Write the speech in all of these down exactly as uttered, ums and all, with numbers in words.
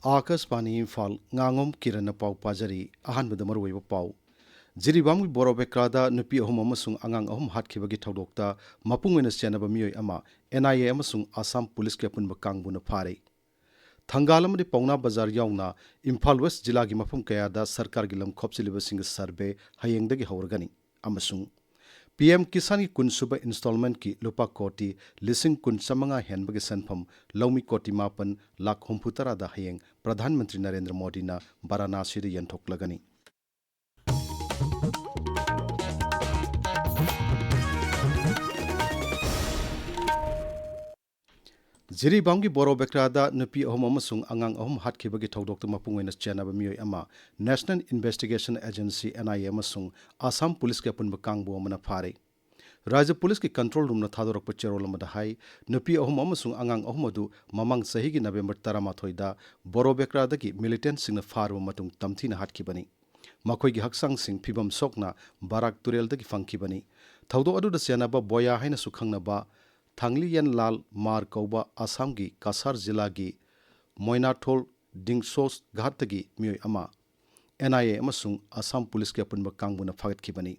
ꯑꯥꯀꯥꯁꯕꯥꯅꯤ ꯏꯝꯐꯥꯜ, ꯉꯥꯉꯣꯝ ꯀꯤꯔꯟꯅ ꯄꯥꯎ ꯄꯥꯖꯔꯤ꯫ ꯑꯍꯥꯟꯕꯗ ꯃꯔꯨꯑꯣꯏꯕ ꯄꯥꯎ꯫ ꯖꯤꯔꯤꯕꯥꯝꯒꯤ ꯕꯣꯔꯣꯕꯦꯀ꯭ꯔꯥꯗ ꯅꯨꯄꯤ ꯑꯍꯨꯝ ꯑꯃꯁꯨꯡ ꯑꯉꯥꯡ ꯑꯍꯨꯝ ꯍꯥꯠꯈꯤꯕꯒꯤ ꯊꯧꯗꯣꯛꯇ ꯃꯄꯨꯡ ꯑꯣꯏꯅ ꯆꯦꯟꯅꯕ ꯃꯤꯑꯣꯏ ꯑꯃ ꯑꯦꯟ ꯑꯥꯏ ꯑꯦ ꯑꯃꯁꯨꯡ ꯑꯁꯥꯝ ꯄꯨꯂꯤꯁꯀꯤ ꯑꯄꯨꯟꯕ ꯀꯥꯡꯕꯨꯅ ꯐꯥꯔꯦ꯫ ꯊꯪꯒꯥꯜ ꯑꯃꯗꯤ ꯄꯥꯎꯅꯥ ꯕꯖꯥꯔ ꯌꯥꯎꯅ ꯏꯝꯐꯥꯜ ꯋꯦꯁ ꯖꯤꯂꯥꯒꯤ ꯃꯐꯝ ꯀꯌꯥꯗ ꯁꯔꯀꯥꯔꯒꯤ ꯂꯝ ꯈꯣꯞꯆꯤꯜꯂꯤꯕꯁꯤꯡꯒꯤ ꯁꯔꯚꯦ ꯍꯌꯦꯡꯗꯒꯤ ꯍꯧꯔꯒꯅꯤ꯫ ꯑꯃꯁꯨꯡ ꯄꯤ ꯑꯦꯝ ꯀꯤꯁꯥꯟꯒꯤ ꯀꯨꯟꯁꯨꯕ ꯏꯟꯁꯇꯣꯜꯃꯦꯟꯠꯀꯤ ꯂꯨꯄꯥ ꯀꯣꯇꯤ ꯂꯤꯁꯤꯡ ꯀꯨꯟ ꯆꯥꯃꯉꯥ ꯍꯦꯟꯕꯒꯤ ꯁꯦꯟꯐꯝ ꯂꯧꯃꯤ ꯀꯣꯇꯤ ꯃꯥꯄꯟ ꯂꯥꯈ ꯍꯨꯝꯐꯨ ꯇꯔꯥꯗ ꯍꯌꯦꯡ ꯄ꯭ꯔꯙꯥꯟ ꯃꯟꯇ꯭ꯔꯤ ꯅꯔꯦꯟꯗ꯭ꯔ ꯃꯣꯗꯤꯅ ꯕꯥꯔꯥꯅꯥꯁꯤꯗ ꯌꯦꯟꯊꯣꯛꯂꯒꯅꯤ꯫ ꯖꯤꯔꯤꯕꯥꯝꯒꯤ ꯕꯣꯔꯣꯕꯦꯀ꯭ꯔꯥꯗ ꯅꯨꯄꯤ ꯑꯍꯨꯝ ꯑꯃꯁꯨꯡ ꯑꯉꯥꯡ ꯑꯍꯨꯝ ꯍꯥꯠꯈꯤꯕꯒꯤ ꯊꯧꯗꯣꯛꯇ ꯃꯄꯨꯡ ꯑꯣꯏꯅ ꯆꯦꯟꯅꯕ ꯃꯤꯑꯣꯏ ꯑꯃ National Investigation Agency, N I A, ꯑꯃꯁꯨꯡ ꯑꯁꯥꯝ ꯄꯨꯂꯤꯁꯀꯤ ꯑꯄꯨꯟꯕ ꯀꯥꯡꯕꯨ ꯑꯃꯅ ꯐꯥꯔꯦ꯫ ꯔꯥꯖ꯭ꯌ ꯄꯨꯂꯤꯁꯀꯤ ꯀꯟꯇ꯭ꯔꯣꯜ ꯔꯨꯝꯅ ꯊꯥꯗꯣꯔꯛꯄ ꯆꯦꯔꯣꯜ ꯑꯃꯗ ꯍꯥꯏ, ꯅꯨꯄꯤ ꯑꯍꯨꯝ ꯑꯃꯁꯨꯡ ꯑꯉꯥꯡ ꯑꯍꯨꯝ ꯑꯗꯨ ꯃꯃꯥꯡ ꯆꯍꯤꯒꯤ ꯅꯕꯦꯝꯕꯔ ꯇꯔꯥꯃꯥꯊꯣꯏꯗ ꯕꯣꯔꯣꯕꯦꯀ꯭ꯔꯥꯗꯒꯤ ꯃꯤꯂꯤꯇꯦꯟꯠꯁꯤꯡꯅ ꯐꯥꯔꯕ ꯃꯇꯨꯡ ꯇꯝꯊꯤꯅ ꯍꯥꯠꯈꯤꯕꯅꯤ꯫ ꯃꯈꯣꯏꯒꯤ ꯍꯛꯆꯥꯡꯁꯤꯡ ꯐꯤꯕꯝ ꯁꯣꯛꯅ ꯕꯥꯔꯥꯛ ꯇꯨꯔꯦꯜꯗꯒꯤ ꯐꯪꯈꯤꯕꯅꯤ꯫ ꯊꯧꯗꯣꯛ ꯑꯗꯨꯗ ꯆꯦꯟꯅꯕ ꯕꯣꯌꯥ ꯍꯥꯏꯅꯁꯨ ꯈꯪꯅꯕ ꯊꯥꯡꯂꯤꯌꯟꯂꯥꯜ ꯃꯥꯔ ꯀꯧꯕ ꯑꯁꯥꯝꯒꯤ ꯀꯁꯥꯔ ꯖꯤꯂꯥꯒꯤ ꯃꯣꯏꯅꯥꯊꯣꯜ ꯗꯤꯡꯁꯣꯁ ꯘꯥꯠꯇꯒꯤ ꯃꯤꯑꯣꯏ ꯑꯃ ꯑꯦꯟ ꯑꯥꯏ ꯑꯦ ꯑꯃꯁꯨꯡ ꯑꯁꯥꯝ ꯄꯨꯂꯤꯁꯀꯤ ꯑꯄꯨꯟꯕ ꯀꯥꯡꯕꯨꯅ ꯐꯥꯒꯠꯈꯤꯕꯅꯤ꯫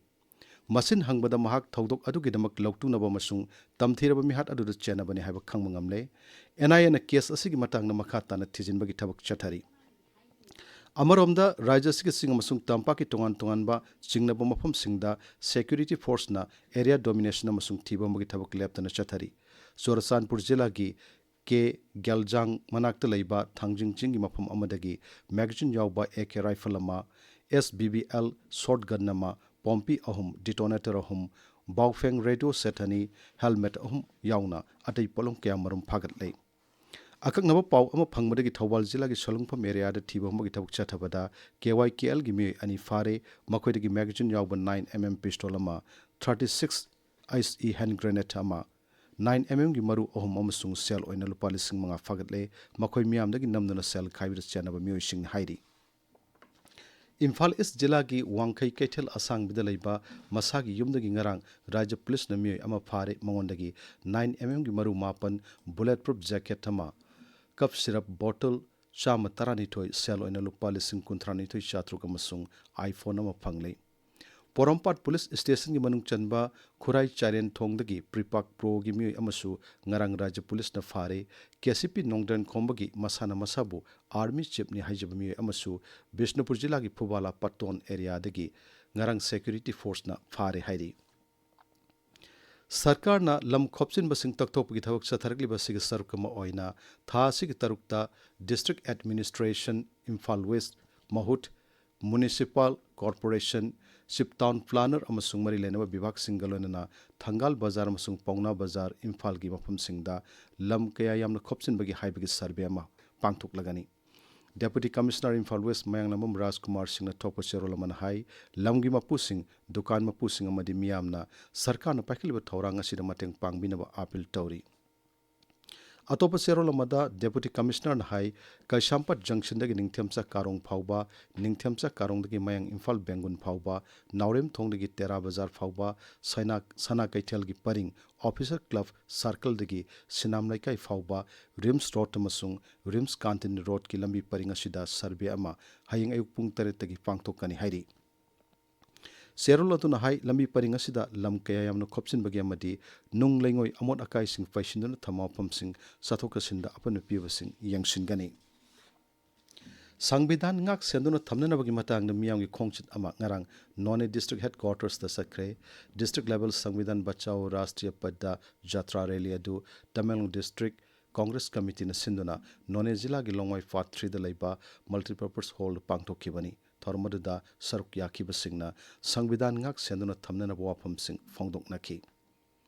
ꯃꯁꯤꯟ ꯍꯪꯕꯗ ꯃꯍꯥꯛ ꯊꯧꯗꯣꯛ ꯑꯗꯨꯒꯤꯗꯃꯛ ꯂꯧꯇꯨꯅꯕ ꯑꯃꯁꯨꯡ ꯇꯝꯊꯤꯔꯕ ꯃꯤꯍꯥꯠ ꯑꯗꯨꯗ ꯆꯦꯟꯅꯕꯅꯤ ꯍꯥꯏꯕ ꯈꯪꯕ ꯉꯝꯂꯦ꯫ ꯑꯦꯟ ꯑꯥꯏ ꯑꯦꯅ ꯀꯦꯁ ꯑꯁꯤꯒꯤ ꯃꯇꯥꯡꯗ ꯃꯈꯥ ꯇꯥꯅ ꯊꯤꯖꯤꯟꯕꯒꯤ ꯊꯕꯛ ꯆꯠꯊꯔꯤ꯫ ꯑꯃꯔꯣꯝꯗ, ꯔꯥꯖ꯭ꯌ ꯑꯁꯤꯒꯤ ꯆꯤꯡ ꯑꯃꯁꯨꯡ ꯇꯝꯄꯥꯛꯀꯤ ꯇꯣꯉꯥꯟ ꯇꯣꯉꯥꯟꯕ ꯆꯤꯡꯅꯕ ꯃꯐꯝꯁꯤꯡꯗ ꯁꯦꯀ꯭ꯌꯨꯔꯤꯇꯤ ꯐꯣꯔꯁꯅ ꯑꯦꯔꯤꯌꯥ ꯗꯣꯃꯤꯅꯦꯁꯟ ꯑꯃꯁꯨꯡ ꯊꯤꯕ ꯑꯃꯒꯤ ꯊꯕꯛ ꯂꯦꯞꯇꯅ ꯆꯠꯊꯔꯤ꯫ ꯆꯨꯔꯆꯥꯟꯄꯨꯔ ꯖꯤꯂꯥꯒꯤ ꯀꯦ ꯒ꯭ꯌꯥꯜꯖꯥꯡ ꯃꯅꯥꯛꯇ ꯂꯩꯕ ꯊꯥꯡꯖꯤꯡ ꯆꯤꯡꯒꯤ ꯃꯐꯝ ꯑꯃꯗꯒꯤ ꯃꯦꯒꯥꯖꯤꯟ ꯌꯥꯎꯕ ꯑꯦ ꯀꯦ ꯔꯥꯏꯐꯜ ꯑꯃ, S B B L short gun ꯑꯃ, ꯄꯣꯝꯄꯤ ꯑꯍꯨꯝ, ꯗꯤꯇꯣꯅꯦꯇꯔ ꯑꯍꯨꯝ, ꯕꯥꯎꯐꯦꯡ ꯔꯦꯗꯤꯑꯣ ꯁꯦꯠ ꯑꯅꯤ, ꯍꯦꯜꯃꯦꯠ ꯑꯍꯨꯝ ꯌꯥꯎꯅ ꯑꯇꯩ ꯄꯣꯠꯂꯝ ꯀꯌꯥ ꯃꯔꯨꯝ ꯐꯥꯒꯠꯂꯦ꯫ ꯑꯀꯛꯅꯕ ꯄꯥꯎ ꯑꯃ ꯐꯪꯕꯗꯒꯤ ꯊꯧꯕꯥꯜ ꯖꯤꯂꯥꯒꯤ ꯁꯣꯂꯨꯡꯐꯝ ꯑꯦꯔꯤꯌꯥꯗ ꯊꯤꯕ ꯍꯨꯝꯕꯒꯤ ꯊꯕꯛ ꯆꯠꯊꯕꯗ ꯀꯦ ꯋꯥꯏ ꯀꯦ ꯑꯦꯜꯒꯤ ꯃꯤꯑꯣꯏ ꯑꯅꯤ ꯐꯥꯔꯦ꯫ ꯃꯈꯣꯏꯗꯒꯤ ꯃꯦꯒꯥꯖꯤꯟ ꯌꯥꯎꯕ ꯅꯥꯏꯟ ꯑꯦꯝ ꯑꯦꯝ ꯄꯤꯁꯇꯣꯜ ꯑꯃ, thirty six ice E hand grenade ꯑꯃ, ꯅꯥꯏꯟ ꯑꯦꯝ ꯑꯦꯝꯒꯤ ꯃꯔꯨ ꯑꯍꯨꯝ ꯑꯃꯁꯨꯡ ꯁꯦꯜ ꯑꯣꯏꯅ ꯂꯨꯄꯥ ꯂꯤꯁꯤꯡ ꯃꯉꯥ ꯐꯥꯒꯠꯂꯦ꯫ ꯃꯈꯣꯏ ꯃꯤꯌꯥꯝꯗꯒꯤ ꯅꯝꯗꯨꯅ ꯁꯦꯜ ꯈꯥꯏꯕꯗ ꯆꯦꯟꯅꯕ ꯃꯤꯑꯣꯏꯁꯤꯡꯅ ꯍꯥꯏꯔꯤ꯫ ꯏꯝꯐꯥꯜ ꯏꯁ ꯖꯤꯂꯥꯒꯤ ꯋꯥꯡꯈꯩ ꯀꯩꯊꯦꯜ ꯑꯁꯥꯡꯕꯤꯗ ꯂꯩꯕ ꯃꯁꯥꯒꯤ ꯌꯨꯝꯗꯒꯤ ꯉꯔꯥꯡ ꯔꯥꯖ꯭ꯌ ꯄꯨꯂꯤꯁꯅ ꯃꯤꯑꯣꯏ ꯑꯃ ꯐꯥꯔꯦ꯫ ꯃꯉꯣꯟꯗꯒꯤ ꯅꯥꯏꯟ ꯑꯦꯝ ꯑꯦꯝꯒꯤ ꯃꯔꯨ ꯃꯥꯄꯟ, ꯕꯨꯂꯦꯠ ꯄ꯭ꯔꯨꯐ ꯖꯦꯀꯦꯠ ꯑꯃ, ꯀꯞ ꯁꯤꯔꯞ ꯕꯣꯇꯜ, ꯆꯥꯝꯃ ꯇꯔꯥꯅꯤꯊꯣꯏ, ꯁꯦꯜ ꯑꯣꯏꯅ ꯂꯨꯄꯥ ꯂꯤꯁꯤꯡ ꯀꯨꯟꯊ꯭ꯔꯥ ꯅꯤꯊꯣꯏ ꯆꯥꯇ꯭ꯔꯨꯛ ꯑꯃꯁꯨꯡ iPhone ꯑꯃ ꯐꯪꯂꯦ꯫ ꯄꯣꯔꯣꯝꯄꯥꯠ ꯄꯨꯂꯤꯁ ꯁ꯭ꯇꯦꯁꯟꯒꯤ ꯃꯅꯨꯡ ꯆꯟꯕ ꯈꯨꯔꯥꯏ ꯆꯥꯏꯔꯦꯟ ꯊꯣꯡꯗꯒꯤ ꯄ꯭ꯔꯤꯄꯥꯛ ꯄ꯭ꯔꯣꯒꯤ ꯃꯤꯑꯣꯏ ꯑꯃꯁꯨ ꯉꯔꯥꯡ ꯔꯥꯖ꯭ꯌ ꯄꯨꯂꯤꯁꯅ ꯐꯥꯔꯦ꯫ KCP ꯅꯣꯡꯗ꯭ꯔꯦꯟ ꯈꯣꯝꯕꯒꯤ ꯃꯁꯥꯅ ꯃꯁꯥꯕꯨ Army Chiefꯅꯤ ꯍꯥꯏꯖꯕ ꯃꯤꯑꯣꯏ ꯑꯃꯁꯨ ꯕꯤꯁꯅꯨꯄꯨꯔ ꯖꯤꯂꯥꯒꯤ ꯐꯨꯕꯥꯂꯥ ꯄꯠꯇꯣꯟ ꯑꯦꯔꯤꯌꯥꯗꯒꯤ ꯉꯔꯥꯡ security forceꯅ ꯐꯥꯔꯦ ꯍꯥꯏꯔꯤ꯫ ꯁꯔꯀꯥꯔꯅ ꯂꯝ ꯈꯣꯞꯆꯤꯟꯕꯁꯤꯡ ꯇꯛꯊꯣꯛꯄꯒꯤ ꯊꯕꯛ ꯆꯠꯊꯔꯛꯂꯤꯕ ꯑꯁꯤꯒꯤ ꯁꯔꯨꯛ ꯑꯃ ꯑꯣꯏꯅ ꯊꯥ ꯑꯁꯤꯒꯤ ꯇꯔꯨꯛꯇ District Administration, ꯏꯝꯐꯥꯜ ꯋꯦꯁ꯭ꯠ, ꯃꯍꯨꯠ, Municipal Corporation, Chief Town Planner ꯑꯃꯁꯨꯡ ꯃꯔꯤ ꯂꯩꯅꯕ ꯕꯤꯚꯥꯒꯁꯤꯡꯒ ꯂꯣꯏꯅꯅ ꯊꯪꯒꯥꯜ ꯕꯖꯥꯔ ꯑꯃꯁꯨꯡ ꯄꯥꯎꯅꯥ ꯕꯖꯥꯔ, ꯏꯝꯐꯥꯜꯒꯤ ꯃꯐꯝꯁꯤꯡꯗ ꯂꯝ ꯀꯌꯥ ꯌꯥꯝꯅ ꯈꯣꯞꯆꯤꯟꯕꯒꯤ ꯍꯥꯏꯕꯒꯤ survey ꯑꯃ ꯄꯥꯡꯊꯣꯛꯂꯒꯅꯤ꯫ Deputy Commissioner ꯏꯝꯐꯥꯜ ꯋꯦꯁ꯭ꯠ ꯃꯌꯥꯡꯂꯝꯕꯝ ꯔꯥꯖꯀꯨꯃꯥꯔ ꯁꯤꯡꯅ ꯊꯣꯛꯄ ꯆꯦꯔꯣꯜ ꯑꯃꯅ ꯍꯥꯏ, ꯂꯝꯒꯤ ꯃꯄꯨꯁꯤꯡ, ꯗꯨꯀꯥꯟ ꯃꯄꯨꯁꯤꯡ ꯑꯃꯗꯤ ꯃꯤꯌꯥꯝꯅ ꯁꯔꯀꯥꯔꯅ ꯄꯥꯏꯈꯠꯂꯤꯕ ꯊꯧꯔꯥꯡ ꯑꯁꯤꯗ ꯃꯇꯦꯡ ꯄꯥꯡꯕꯤꯅꯕ appeal ꯇꯧꯔꯤ꯫ ꯑꯇꯣꯞꯄ ꯆꯦꯔꯣꯜ ꯑꯃꯗ Deputy Commissionerꯅ ꯍꯥꯏ, ꯀꯩꯁꯥꯝꯄꯥꯠ Junctionꯗꯒꯤ ꯅꯤꯡꯊꯦꯝꯆꯥ ꯀꯥꯔꯣꯡ ꯐꯥꯎꯕ, ꯅꯤꯡꯊꯦꯝꯆꯥ ꯀꯥꯔꯣꯡꯗꯒꯤ ꯃꯌꯥꯡ ꯏꯝꯐꯥꯜ ꯕꯦꯡꯒꯨꯟ ꯐꯥꯎꯕ, ꯅꯥꯎꯔꯦꯝꯊꯣꯡꯗꯒꯤ ꯇꯦꯔꯥ ꯕꯖꯥꯔ ꯐꯥꯎꯕ, ꯁꯅꯥ, ꯁꯅꯥ ꯀꯩꯊꯦꯜꯒꯤ ꯄꯔꯤꯡ, Officer Club Circleꯗꯒꯤ ꯁꯤꯅꯥꯝ ꯂꯩꯀꯥꯏ ꯐꯥꯎꯕ, RIMS Road ꯑꯃꯁꯨꯡ RIMS Canteen Roadꯀꯤ ꯂꯝꯕꯤ ꯄꯔꯤꯡ ꯑꯁꯤꯗ survey ꯑꯃ ꯍꯌꯦꯡ ꯑꯌꯨꯛ ꯄꯨꯡ ꯇꯔꯦꯠꯇꯒꯤ ꯄꯥꯡꯊꯣꯛꯀꯅꯤ ꯍꯥꯏꯔꯤ꯫ ꯆꯦꯔꯣꯜ ꯑꯗꯨꯅ ꯍꯥꯏ, ꯂꯝꯕꯤ ꯄꯔꯤꯡ ꯑꯁꯤꯗ ꯂꯝ ꯀꯌꯥ ꯌꯥꯝꯅ ꯈꯣꯞꯆꯤꯟꯕꯒꯤ ꯑꯃꯗꯤ ꯅꯨꯡ ꯂꯩꯉꯣꯏ ꯑꯃꯣꯠ ꯑꯀꯥꯏꯁꯤꯡ ꯄꯩꯁꯤꯟꯗꯨꯅ ꯊꯝꯕ ꯃꯐꯝꯁꯤꯡ ꯆꯠꯊꯣꯛ ꯆꯠꯁꯤꯟꯗ ꯑꯄꯟꯕ ꯄꯤꯕꯁꯤꯡ ꯌꯦꯡꯁꯤꯟꯒꯅꯤ꯫ ꯁꯪꯕꯤꯙꯥꯟ ꯉꯥꯛ ꯁꯦꯟꯗꯨꯅ ꯊꯝꯅꯅꯕꯒꯤ ꯃꯇꯥꯡꯗ ꯃꯤꯌꯥꯝꯒꯤ ꯈꯣꯡꯆꯠ ꯑꯃ ꯉꯔꯥꯡ ꯅꯣꯅꯦ District Headquartersꯇ ꯆꯠꯈ꯭ꯔꯦ꯫ District level ꯁꯪꯕꯤꯙꯥꯟ ꯕꯆꯥꯎ ꯔꯥꯁꯇ꯭ꯔꯤꯌ ꯄꯗ ꯖꯇ꯭ꯔꯥ rally ꯑꯗꯨ ꯇꯃꯦꯡꯂꯣꯡ District Congress Committeeꯅ ꯁꯤꯟꯗꯨꯅ ꯅꯣꯅꯦ ꯖꯤꯂꯥꯒꯤ ꯂꯣꯡꯃꯥꯏ Part Threeꯗ ꯂꯩꯕ Multipurpose Hallꯗ ꯄꯥꯡꯊꯣꯛꯈꯤꯕꯅꯤ꯫ ꯊꯧꯔꯝ ꯑꯗꯨꯗ ꯁꯔꯨꯛ ꯌꯥꯈꯤꯕꯁꯤꯡꯅ ꯁꯪꯕꯤꯙꯥꯟ ꯉꯥꯛ ꯁꯦꯟꯗꯨꯅ ꯊꯝꯅꯅꯕ ꯋꯥꯐꯝꯁꯤꯡ ꯐꯣꯡꯗꯣꯛꯅꯈꯤ꯫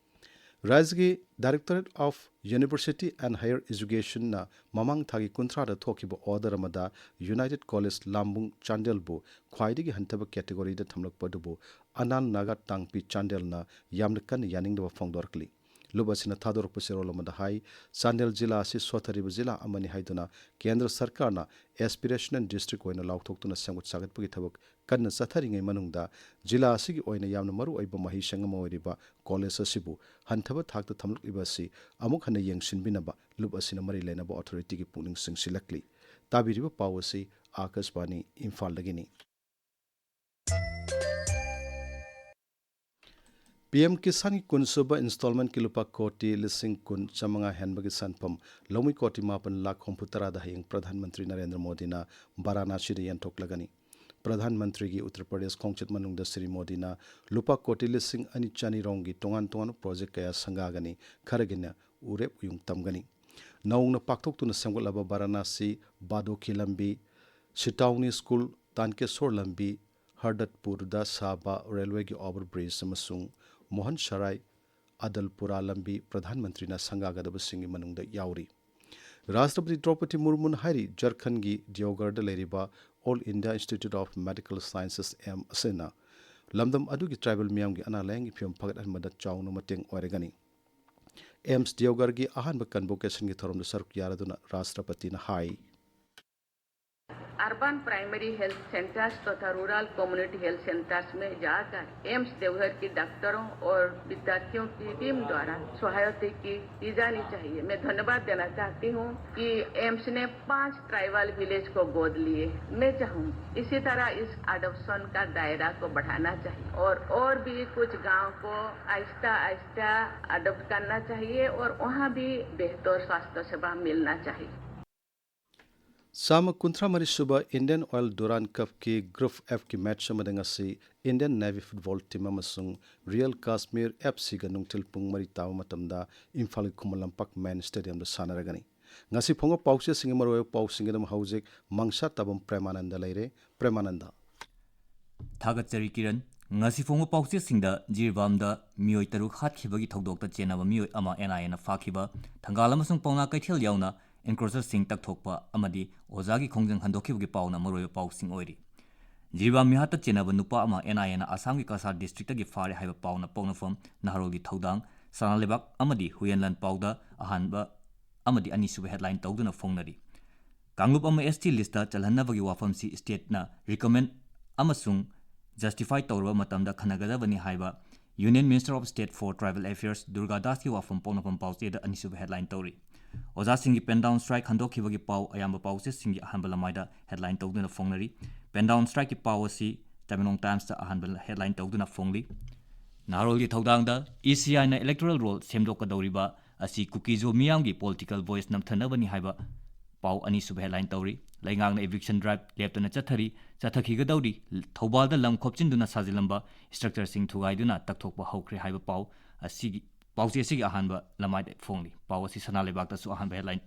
ꯔꯥꯖ꯭ꯌꯒꯤ Directorate of University and Higher Educationꯅ ꯃꯃꯥꯡ ꯊꯥꯒꯤ ꯀꯨꯟꯊ꯭ꯔꯥꯗ ꯊꯣꯛꯈꯤꯕ order ꯑꯃꯗ United College ꯂꯥꯝꯕꯨꯡ ꯆꯥꯟꯗꯦꯜꯕꯨ ꯈ꯭ꯋꯥꯏꯗꯒꯤ ꯍꯟꯊꯕ categoryꯗ ꯊꯝꯂꯛꯄ ꯑꯗꯨꯕꯨ ꯑꯅꯥꯜ ꯅꯥꯒꯥ ꯇꯥꯡꯄꯤ ꯆꯥꯟꯗꯦꯜꯅ ꯌꯥꯝꯅ ꯀꯟꯅ ꯌꯥꯅꯤꯡꯗꯕ ꯐꯣꯡꯗꯣꯔꯛꯂꯤ꯫ ꯂꯨꯞ ꯑꯁꯤꯅ ꯊꯥꯗꯣꯔꯛꯄ ꯆꯦꯔꯣꯜ ꯑꯃꯗ ꯍꯥꯏ, ꯆꯥꯟꯗꯦꯜ ꯖꯤꯂꯥ ꯑꯁꯤ ꯁꯣꯠꯊꯔꯤꯕ ꯖꯤꯂꯥ ꯑꯃꯅꯤ ꯍꯥꯏꯗꯨꯅ ꯀꯦꯟꯗ꯭ꯔ ꯁꯔꯀꯥꯔꯅ Aspirational District ꯑꯣꯏꯅ ꯂꯥꯎꯊꯣꯛꯇꯨꯅ ꯁꯦꯝꯒꯠ ꯁꯥꯒꯠꯄꯒꯤ ꯊꯕꯛ ꯀꯟꯅ ꯆꯠꯊꯔꯤꯉꯩ ꯃꯅꯨꯡꯗ ꯖꯤꯂꯥ ꯑꯁꯤꯒꯤ ꯑꯣꯏꯅ ꯌꯥꯝꯅ ꯃꯔꯨ ꯑꯣꯏꯕ ꯃꯍꯩꯁꯪ ꯑꯃ ꯑꯣꯏꯔꯤꯕ college ꯑꯁꯤꯕꯨ ꯍꯟꯊꯕ ꯊꯥꯛꯇ ꯊꯝꯂꯛꯂꯤꯕ ꯑꯁꯤ ꯑꯃꯨꯛ ꯍꯟꯅ ꯌꯦꯡꯁꯤꯟꯕꯤꯅꯕ ꯂꯨꯞ ꯑꯁꯤꯅ ꯃꯔꯤ ꯂꯩꯅꯕ authorityꯒꯤ ꯄꯨꯛꯅꯤꯡ ꯆꯤꯡꯁꯤꯜꯂꯛꯂꯤ꯫ ꯇꯥꯕꯤꯔꯤꯕ ꯄꯥꯎ ꯑꯁꯤ ꯑꯥꯀꯥꯁꯕꯥꯅꯤ ꯏꯝꯐꯥꯜꯗꯒꯤꯅꯤ꯫ ꯄꯤ ꯑꯦꯝ ꯀꯤꯁꯥꯟꯒꯤ ꯀꯨꯟꯁꯨꯕ ꯏꯟꯁꯇꯣꯜꯃꯦꯟꯠꯀꯤ ꯂꯨꯄꯥ ꯀꯣꯇꯤ ꯂꯤꯁꯤꯡ ꯀꯨꯟ ꯆꯥꯃꯉꯥ ꯍꯦꯟꯕꯒꯤ ꯁꯦꯟꯐꯝ ꯂꯧꯃꯤ ꯀꯣꯇꯤ ꯃꯥꯄꯟ ꯂꯥꯈ ꯍꯨꯝꯐꯨ ꯇꯔꯥꯗ ꯍꯌꯦꯡ ꯄ꯭ꯔꯙꯥꯟ ꯃꯟꯇ꯭ꯔꯤ ꯅꯔꯦꯟꯗ꯭ꯔ ꯃꯣꯗꯤꯅ ꯕꯥꯔꯥꯅꯥꯁꯤꯗ ꯌꯦꯟꯊꯣꯛꯂꯒꯅꯤ꯫ ꯄ꯭ꯔꯙꯥꯟ ꯃꯟꯇ꯭ꯔꯤꯒꯤ ꯎꯠꯇꯔ ꯄ꯭ꯔꯗꯦꯁ ꯈꯣꯡꯆꯠ ꯃꯅꯨꯡꯗ ꯁ꯭ꯔꯤ ꯃꯣꯗꯤꯅ ꯂꯨꯄꯥ ꯀꯣꯇꯤ ꯂꯤꯁꯤꯡ ꯑꯅꯤ ꯆꯅꯤ ꯔꯣꯝꯒꯤ ꯇꯣꯉꯥꯟ ꯇꯣꯉꯥꯟꯕ ꯄ꯭ꯔꯣꯖꯦꯛ ꯀꯌꯥ ꯁꯪꯒꯥꯒꯅꯤ, ꯈꯔꯒꯤꯅ ꯎꯔꯦꯞ ꯎꯌꯨꯡ ꯇꯝꯒꯅꯤ꯫ ꯅꯧꯅ ꯄꯥꯛꯊꯣꯛꯇꯨꯅ ꯁꯦꯝꯒꯠꯂꯕ ꯕꯥꯔꯥꯅꯥꯁꯤ, ꯕꯥꯗꯣꯈꯤ ꯂꯝꯕꯤ, ꯁꯤꯇꯥꯎꯅꯤ ꯁ꯭ꯀꯨꯜ, ꯇꯥꯟꯀꯦꯁꯣꯔ ꯂꯝꯕꯤ, ꯍꯔꯗꯠꯄꯨꯔꯗ ꯁꯥꯕ ꯔꯦꯜꯋꯦꯒꯤ ꯑꯣꯚꯔ ꯕ꯭ꯔꯤꯖ ꯑꯃꯁꯨꯡ ꯃꯣꯍꯟ ꯁꯔꯥꯏ ꯑꯗꯜꯄꯨꯔꯥ ꯂꯝꯕꯤ ꯄ꯭ꯔꯙꯥꯟ ꯃꯟꯇ꯭ꯔꯤꯅ ꯁꯪꯒꯥꯒꯗꯕꯁꯤꯡꯒꯤ ꯃꯅꯨꯡꯗ ꯌꯥꯎꯔꯤ꯫ ꯔꯥꯁꯇ꯭ꯔꯄꯇꯤ ꯗ꯭ꯔꯧꯄꯗꯤ ꯃꯨꯔꯃꯨꯅ ꯍꯥꯏꯔꯤ, ꯖꯔꯈꯟꯒꯤ ꯗꯤꯌꯣꯒꯔꯗ ꯂꯩꯔꯤꯕ All India Institute of Medical Sciences, AIIMS ꯑꯁꯤꯅ ꯂꯝꯗꯝ ꯑꯗꯨꯒꯤ ꯇ꯭ꯔꯥꯏꯕꯦꯜ ꯃꯤꯌꯥꯝꯒꯤ ꯑꯅꯥ ꯂꯥꯌꯦꯡꯒꯤ ꯐꯤꯕꯝ ꯐꯒꯠꯍꯟꯕꯗ ꯆꯥꯎꯅ ꯃꯇꯦꯡ ꯑꯣꯏꯔꯒꯅꯤ꯫ ꯑꯦꯝꯁ ꯗꯤꯌꯣꯒꯔꯒꯤ ꯑꯍꯥꯟꯕ ꯀꯟꯚꯣꯀꯦꯁꯟꯒꯤ ꯊꯧꯔꯝꯗ ꯁꯔꯨꯛ ꯌꯥꯔꯗꯨꯅ ꯔꯥꯁꯇ꯭ꯔꯄꯇꯤꯅ ꯍꯥꯏ, अर्बन प्राइमरी हेल्थ सेंटर्स तथा रूरल कम्युनिटी हेल्थ सेंटर्स में जाकर एम्स देवघर के डॉक्टरों और विद्यार्थियों की टीम द्वारा सहायता की, की जानी चाहिए। मैं धन्यवाद देना चाहती हूँ कि एम्स ने पांच ट्राइबल विलेज को गोद लिए। मैं चाहूँ इसी तरह इस अडॉप्शन का दायरा को बढ़ाना चाहिए और, और भी कुछ गांव को आहिस्ता आहिस्ता अडॉप्ट करना चाहिए और वहाँ भी बेहतर स्वास्थ्य सेवा मिलना चाहिए। ꯆꯥꯝꯃ ꯀꯨꯟꯊ꯭ꯔꯥ ꯃꯔꯤ ꯁꯨꯕ ꯏꯟꯗꯤꯌꯟ ꯑꯣꯏꯜ ꯗꯨꯔꯥꯟ ꯀꯞꯀꯤ ꯒ꯭ꯔꯨꯞ Fꯀꯤ ꯃꯦꯆ ꯑꯃꯗ ꯉꯁꯤ ꯏꯟꯗꯤꯌꯟ ꯅꯦꯚꯤ ꯐꯨꯠꯕꯣꯜ ꯇꯤꯝ ꯑꯃꯁꯨꯡ ꯔꯤꯌꯦꯜ ꯀꯥꯁꯃꯤꯔ ꯑꯦꯐ ꯁꯤꯒ ꯅꯨꯡꯊꯤꯜ ꯄꯨꯡ ꯃꯔꯤ ꯇꯥꯕ ꯃꯇꯝꯗ ꯏꯝꯐꯥꯜꯒꯤ ꯈꯨꯃꯟ ꯂꯝꯄꯥꯛ ꯃꯦꯟ ꯁ꯭ꯇꯦꯗꯤꯌꯝꯗ ꯁꯥꯟꯅꯔꯒꯅꯤ꯫ ꯉꯁꯤ ꯐꯣꯡꯕ ꯄꯥꯎꯆꯦꯁꯤꯡꯒꯤ ꯃꯔꯨꯑꯣꯏꯕ ꯄꯥꯎꯁꯤꯡꯒꯤꯗꯃꯛ ꯍꯧꯖꯤꯛ ꯃꯪꯁꯥ ꯇꯥꯕꯝ ꯄ꯭ꯔꯦꯃꯥꯅꯟꯗ ꯂꯩꯔꯦ꯫ ꯄ꯭ꯔꯦꯃꯥꯅꯟꯗ꯫ ꯊꯥꯒꯠꯆꯔꯤ ꯀꯤꯔꯟ꯫ ꯉꯁꯤ ꯐꯣꯡꯕ ꯄꯥꯎꯆꯦꯁꯤꯡꯗ ꯖꯤꯔꯤꯕꯥꯝꯗ ꯃꯤꯑꯣꯏ ꯇꯔꯨꯛ ꯍꯥꯠꯈꯤꯕꯒꯤ ꯊꯧꯗꯣꯛꯇ ꯆꯦꯟꯅꯕ ꯃꯤꯑꯣꯏ ꯑꯃ ꯑꯦꯟ ꯑꯥꯏ ꯑꯦꯅ ꯐꯥꯈꯤꯕ, ꯊꯪꯒꯥꯜ ꯑꯃꯁꯨꯡ ꯄꯥꯎꯅꯥ ꯀꯩꯊꯦꯜ ꯌꯥꯎꯅ ꯏꯟꯀ꯭ꯔꯣꯆꯔꯁꯤꯡ ꯇꯛꯊꯣꯛꯄ ꯑꯃꯗꯤ ꯑꯣꯖꯥꯒꯤ ꯈꯣꯡꯖꯪ ꯍꯟꯗꯣꯛꯈꯤꯕꯒꯤ ꯄꯥꯎꯅ ꯃꯔꯨꯑꯣꯏꯕ ꯄꯥꯎꯁꯤꯡ ꯑꯣꯏꯔꯤ꯫ ꯖꯤꯔꯤꯕꯥꯝ ꯃꯤꯍꯥꯠꯇ ꯆꯦꯟꯅꯕ ꯅꯨꯄꯥ ꯑꯃ ꯑꯦꯟ ꯑꯥꯏ ꯑꯦꯅ ꯑꯁꯥꯝꯒꯤ ꯀꯁꯥꯔ ꯗꯤꯁꯇ꯭ꯔꯤꯛꯇꯒꯤ ꯐꯥꯔꯦ ꯍꯥꯏꯕ ꯄꯥꯎꯅ ꯄꯣꯛꯅꯐꯝ, ꯅꯍꯥꯔꯣꯜꯒꯤ ꯊꯧꯗꯥꯡ, ꯁꯅꯥ ꯂꯩꯕꯥꯛ ꯑꯃꯗꯤ ꯍꯨꯌꯦꯟ ꯂꯥꯟꯄꯥꯎꯗ ꯑꯍꯥꯟꯕ ꯑꯃꯗꯤ ꯑꯅꯤꯁꯨꯕ ꯍꯦꯗꯂꯥꯏꯟ ꯇꯧꯗꯨꯅ ꯐꯣꯡꯅꯔꯤ꯫ ꯀꯥꯡꯂꯨꯞ ꯑꯃ ꯑꯦꯁ ꯇꯤ ꯂꯤꯁꯇ ꯆꯜꯍꯟꯅꯕꯒꯤ ꯋꯥꯐꯝꯁꯤ ꯁ꯭ꯇꯦꯠꯅ ꯔꯤꯀꯃꯦꯟ ꯑꯃꯁꯨꯡ ꯖꯁꯇꯤꯐꯥꯏ ꯇꯧꯔꯕ ꯃꯇꯝꯗ ꯈꯟꯅꯒꯗꯕꯅꯤ ꯍꯥꯏꯕ Union Minister of State for Tribal Affairs Durga ꯗꯥꯁꯀꯤ ꯋꯥꯐꯝ ꯄꯣꯛꯅꯐꯝ ꯄꯥꯎꯆꯦꯗ ꯑꯅꯤꯁꯨꯕ headline ꯇꯧꯔꯤ꯫ ꯑꯣꯖꯥꯁꯤꯡꯒꯤ ꯄꯦꯟ ꯗꯥꯎꯟ ꯁ꯭ꯇ꯭ꯔꯥꯏꯛ ꯍꯟꯗꯣꯛꯈꯤꯕꯒꯤ ꯄꯥꯎ ꯑꯌꯥꯝꯕ ꯄꯥꯎꯆꯦꯁꯤꯡꯒꯤ ꯑꯍꯥꯟꯕ ꯂꯃꯥꯏꯗ headline ꯇꯧꯗꯨꯅ ꯐꯣꯡꯅꯔꯤ꯫ ꯄꯦꯟ ꯗꯥꯎꯟ ꯁ꯭ꯇ꯭ꯔꯥꯏꯛꯀꯤ ꯄꯥꯎ ꯑꯁꯤ ꯇꯃꯦꯡꯂꯣꯡ ꯇꯥꯏꯝꯁꯇ ꯑꯍꯥꯟꯕ headline ꯇꯧꯗꯨꯅ ꯐꯣꯡꯂꯤ꯫ ꯅꯍꯥꯔꯣꯜꯒꯤ ꯊꯧꯗꯥꯡꯗ E C Iꯅ electoral roll ꯁꯦꯝꯗꯣꯛꯀꯗꯧꯔꯤꯕ ꯑꯁꯤ ꯀꯨꯀꯤꯖꯣ ꯃꯤꯌꯥꯝꯒꯤ political voice ꯅꯝꯊꯅꯕꯅꯤ ꯍꯥꯏꯕ ꯄꯥꯎ ꯑꯅꯤꯁꯨꯕ headline ꯇꯧꯔꯤ꯫ ꯂꯩꯉꯥꯛꯅ eviction drive ꯂꯦꯞꯇꯅ ꯆꯠꯊꯔꯤ, ꯆꯠꯊꯈꯤꯒꯗꯧꯔꯤ꯫ ꯊꯧꯕꯥꯜꯗ ꯂꯝ ꯈꯣꯞꯆꯤꯟꯗꯨꯅ ꯁꯥꯖꯤꯜꯂꯝꯕ structureꯁꯤꯡ ꯊꯨꯒꯥꯏꯗꯨꯅ ꯇꯛꯊꯣꯛꯄ ꯍꯧꯈ꯭ꯔꯦ ꯍꯥꯏꯕ ꯄꯥꯎ ꯑꯁꯤꯒꯤ, ꯄꯥꯎꯆꯦ ꯑꯁꯤꯒꯤ ꯑꯍꯥꯟꯕ ꯂꯃꯥꯏꯗ ꯐꯣꯡꯂꯤ꯫ ꯄꯥꯎ ꯑꯁꯤ ꯁꯅꯥ ꯂꯩꯕꯥꯛꯇꯁꯨ ꯑꯍꯥꯟꯕ headline,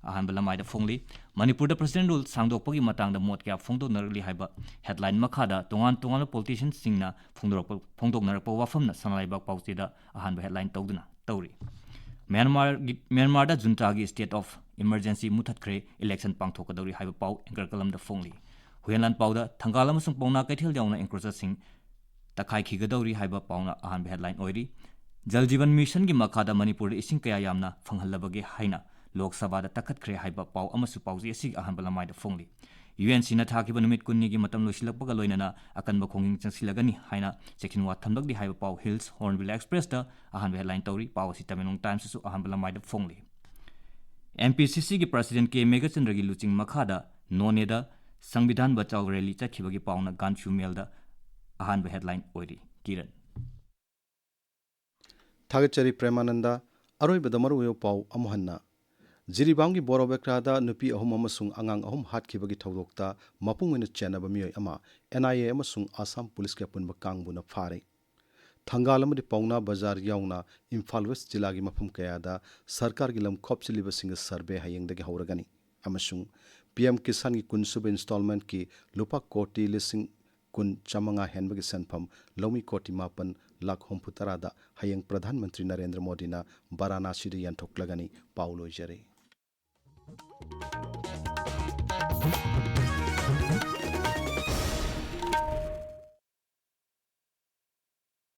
ꯑꯍꯥꯟꯕ ꯂꯃꯥꯏꯗ ꯐꯣꯡꯂꯤ꯫ ꯃꯅꯤꯄꯨꯔꯗ President Rule ꯁꯥꯡꯗꯣꯛꯄꯒꯤ ꯃꯇꯥꯡꯗ ꯃꯣꯠ ꯀꯌꯥ ꯐꯣꯡꯗꯣꯛꯅꯔꯛꯂꯤ ꯍꯥꯏꯕ headline ꯃꯈꯥꯗ ꯇꯣꯉꯥꯟ ꯇꯣꯉꯥꯟꯕ politicianꯁꯤꯡꯅ ꯐꯣꯡꯗꯣꯔꯛꯄ, ꯐꯣꯡꯗꯣꯛꯅꯔꯛꯄ ꯋꯥꯐꯝꯅ ꯁꯅꯥ ꯂꯩꯕꯥꯛ ꯄꯥꯎꯆꯦꯗ ꯑꯍꯥꯟꯕ headline ꯇꯧꯗꯨꯅ ꯇꯧꯔꯤ꯫ ꯃ꯭ꯌꯥꯟꯃꯥꯔꯒꯤ, ꯃ꯭ꯌꯥꯟꯃꯥꯔꯗ ꯖꯨꯟꯇꯥꯒꯤ state of emergency ꯃꯨꯊꯠꯈ꯭ꯔꯦ, election ꯄꯥꯡꯊꯣꯛꯀꯗꯧꯔꯤ ꯍꯥꯏꯕ ꯄꯥꯎ ꯑꯦꯡꯀꯔ ꯀꯂꯝꯗ ꯐꯣꯡꯂꯤ꯫ ꯍꯨꯌꯦꯟꯂꯥꯟ ꯄꯥꯎꯗ ꯊꯪꯒꯥꯜ ꯑꯃꯁꯨꯡ ꯄꯥꯎꯅꯥ ꯀꯩꯊꯦꯜ ꯌꯥꯎꯅ encroacherꯁꯤꯡ ꯇꯛꯈꯥꯏꯈꯤꯒꯗꯧꯔꯤ ꯍꯥꯏꯕ ꯄꯥꯎꯅ ꯑꯍꯥꯟꯕ headline ꯑꯣꯏꯔꯤ꯫ ꯖꯜ ꯖꯤꯕꯟ ꯃꯤꯁꯟꯒꯤ ꯃꯈꯥꯗ ꯃꯅꯤꯄꯨꯔꯗ ꯏꯁꯤꯡ ꯀꯌꯥ ꯌꯥꯝꯅ ꯐꯪꯍꯜꯂꯕꯒꯦ ꯍꯥꯏꯅ ꯂꯣꯛ ꯁꯚꯥꯗ ꯇꯛꯈꯠꯈ꯭ꯔꯦ ꯍꯥꯏꯕ ꯄꯥꯎ ꯑꯃꯁꯨ ꯄꯥꯎꯆꯦ ꯑꯁꯤꯒꯤ ꯑꯍꯥꯟꯕ ꯂꯃꯥꯏꯗ ꯐꯣꯡꯂꯤ꯫ UNCꯅ ꯊꯥꯈꯤꯕ ꯅꯨꯃꯤꯠ ꯀꯨꯟꯅꯤꯒꯤ ꯃꯇꯝ ꯂꯣꯏꯁꯤꯜꯂꯛꯄꯒ ꯂꯣꯏꯅꯅ ꯑꯀꯟꯕ ꯈꯣꯡꯖꯪ ꯆꯪꯁꯤꯜꯂꯒꯅꯤ ꯍꯥꯏꯅ ꯆꯦꯛꯁꯤꯟ ꯋꯥ ꯊꯝꯂꯛꯂꯤ ꯍꯥꯏꯕ ꯄꯥꯎ Hills Hornbill Expressꯇ ꯑꯍꯥꯟꯕ headline ꯇꯧꯔꯤ꯫ ꯄꯥꯎ ꯑꯁꯤ ꯇꯃꯦꯡꯂꯣꯡ ꯇꯥꯏꯝꯁꯇꯁꯨ ꯑꯍꯥꯟꯕ ꯂꯃꯥꯏꯗ ꯐꯣꯡꯂꯤ꯫ MPCCꯒꯤ President ꯀꯦ ꯃꯦꯘꯆꯟꯗ꯭ꯔꯒꯤ ꯂꯨꯆꯤꯡ ꯃꯈꯥꯗ ꯅꯣꯅꯦꯗ ꯁꯪꯕꯤꯙꯥꯟ ꯕꯆꯥꯎ rally ꯆꯠꯈꯤꯕꯒꯤ ꯄꯥꯎꯅ ꯒꯥꯟꯐ꯭ꯌꯨ ꯃꯦꯜꯗ ꯑꯍꯥꯟꯕ headline ꯑꯣꯏꯔꯤ꯫ ꯀꯤꯔꯟ꯫ ꯊꯥꯒꯠꯆꯔꯤ ꯄ꯭ꯔꯦꯃꯥꯅꯟꯗ꯫ ꯑꯔꯣꯏꯕꯗ ꯃꯔꯨꯑꯣꯏꯕ ꯄꯥꯎ ꯑꯃꯨꯛ ꯍꯟꯅ꯫ ꯖꯤꯔꯤꯕꯥꯝꯒꯤ ꯕꯣꯔꯣꯕꯦꯀ꯭ꯔꯥꯗ ꯅꯨꯄꯤ ꯑꯍꯨꯝ ꯑꯃꯁꯨꯡ ꯑꯉꯥꯡ ꯑꯍꯨꯝ ꯍꯥꯠꯈꯤꯕꯒꯤ ꯊꯧꯗꯣꯛꯇ ꯃꯄꯨꯡ ꯑꯣꯏꯅ ꯆꯦꯟꯅꯕ ꯃꯤꯑꯣꯏ ꯑꯃ NIA ꯑꯃꯁꯨꯡ ꯑꯁꯥꯝ ꯄꯨꯂꯤꯁꯀꯤ ꯑꯄꯨꯟꯕ ꯀꯥꯡꯕꯨꯅ ꯐꯥꯔꯦ꯫ ꯊꯪꯒꯥꯜ ꯑꯃꯗꯤ ꯄꯥꯎꯅꯥ ꯕꯖꯥꯔ ꯌꯥꯎꯅ ꯏꯝꯐꯥꯜ ꯋꯦꯁ ꯖꯤꯂꯥꯒꯤ ꯃꯐꯝ ꯀꯌꯥꯗ ꯁꯔꯀꯥꯔꯒꯤ ꯂꯝ ꯈꯣꯞꯆꯤꯜꯂꯤꯕꯁꯤꯡꯒꯤ survey ꯍꯌꯦꯡꯗꯒꯤ ꯍꯧꯔꯒꯅꯤ ꯑꯃꯁꯨꯡ PM ꯀꯤꯁꯥꯟꯒꯤ ꯀꯨꯟꯁꯨꯕ installmentꯀꯤ ꯂꯨꯄꯥ ꯀꯣꯇꯤ ꯂꯤꯁꯤꯡ ꯀꯨꯟ ꯆꯥꯃꯉꯥ ꯍꯦꯟꯕꯒꯤ ꯁꯦꯟꯐꯝ ꯂꯧꯃꯤ ꯀꯣꯇꯤ ꯃꯥꯄꯟ ꯂꯥꯈ ꯍꯨꯝꯐꯨ ꯇꯔꯥꯗ ꯍꯌꯦꯡ ꯄ꯭ꯔꯙꯥꯟ ꯃꯟꯇ꯭ꯔꯤ ꯅꯔꯦꯟꯗ꯭ꯔ ꯃꯣꯗꯤꯅ ꯕꯔꯥꯅꯥꯁꯤꯗ ꯌꯦꯟꯊꯣꯛꯂꯒꯅꯤ꯫ ꯄꯥꯎ ꯂꯣꯏꯖꯔꯦ꯫